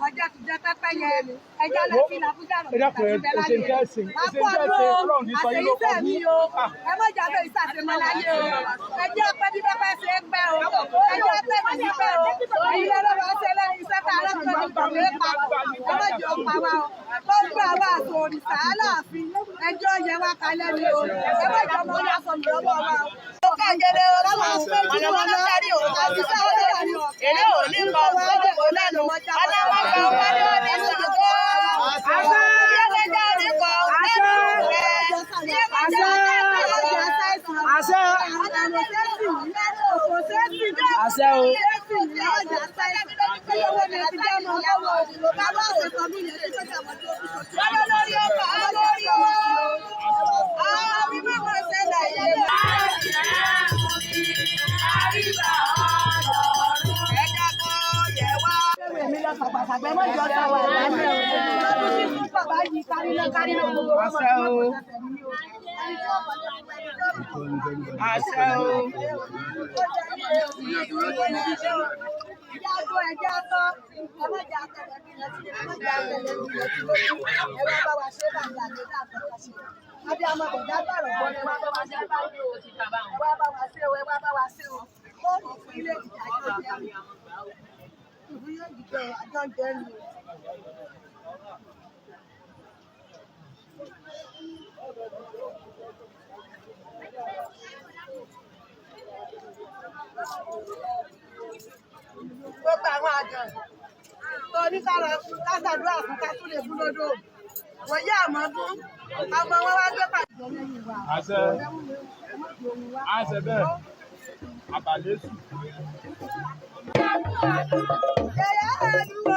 Ọjọ́ ti jẹ́ pẹ́pẹ́yẹ, ẹja lọ sí làbújá rọ̀ Ẹ dákun, ẹ ṣe ń tẹ́ ṣe, ẹ ṣe ń tẹ́ ṣe, Ọlọ́run ní sọ yín ló kọ́ mi o. Ẹ má jà bẹ́ẹ̀ ìsàsèmọ́ láyé o. Ẹ jẹ́ ọpẹ́ bí pẹ́pẹ́ ṣe é pẹ́ o. Ẹ jẹ́ ọpẹ́ bí pẹ́ o. Ẹ̀yin lọ́wọ́ ṣe lẹ́yìn iṣẹ́ tá a lọ́pẹ́ ní ìgbàgbé papọ̀. Ẹ má jẹ́ ọpa wa o. Gbogbo àwọn àṣọ òrìṣà aláàfin, ẹjọ́ yẹ wá kalẹ̀ ni o. Ẹ má jẹ́ ọmọ orí aṣọ mi lọ́wọ́ wa o. Èrè ò ní kọ ògbólógbò lẹ́nu, ọlọ́wọ́ kan wọlé ó ní Ṣàngó. Yẹ́lẹ́jà ní kọ lẹ́nu rẹ̀. Yẹ́lẹ́jà Àṣẹ. Àṣẹ o. Lórí ọkọ̀ lórí o. Àwọn mímọ́ kan ṣẹlẹ̀ yé. Ẹja kan yẹ wá. Àṣẹ o. Àṣẹ o. Gbogbo àwọn àjàn tó ní ká lọ ká ṣàdúrà fún ká tún lè fún lódò wọ́n yá àmọ́gún ọmọ wọn wá gbé pàdé lẹ́yìn wa. Àṣẹ. Àṣẹ bẹ́ẹ̀. Àbàlẹ́sù. Yẹ̀yẹ́ àdúgbò.